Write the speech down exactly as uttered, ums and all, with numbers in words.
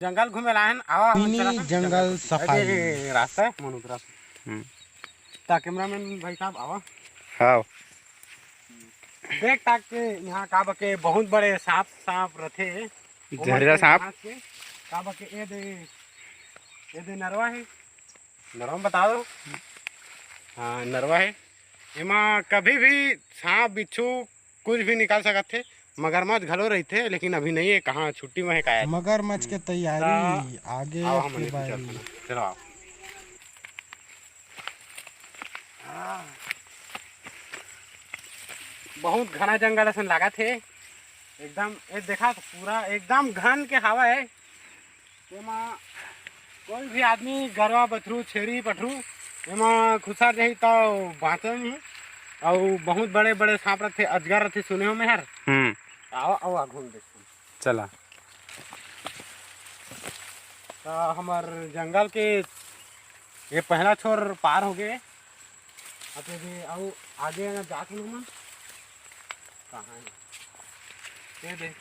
जंगल घूमे ला हन, आवा हम मिनी चला हन जंगल घूमे। सफारी। अरे, रास्ता है, मन उतरा। हम्म। ता कैमरामैन भाई साहब, आवा। हाँ। देख ताक के यहाँ का बके बहुत बड़े सांप, सांप रथे। जहरीला सांप। का बके ए दे, ए दे नरवा है। नरवा में बता दो। हाँ, नरवा है। एमा कभी भी सांप, बिच्छू, कुछ भी निकल सकत थे। मगरमच्छ घलो रहिथे, लेकिन अभी नहीं है, कहाँ छुट्टी में है, का है। मगरमच्छ के तैयारी ता आगे आओ, हम के लेके बारी। चलते हैं। चलो आओ। बहुत घना जंगल असन लागत हे एकदम। ये देखा तो पूरा एकदम घन के हवा है। एमा कोई भी आदमी, गरवा, बथरू, छेरी, पठरू, एमा खुसर जाही तो बाँचे नहीं। अउ बहुत बड़े बड़े सांप रथे, अजगर रथे, सुने हो मेहर। हम्म। आओ, आओ, आ घूम देखो। चला। तो हमर जंगल के ये पहला छोर पार हो गए। अब ये दे, अउ आगे ना जात हन हमन। कहाँ है? ये दे।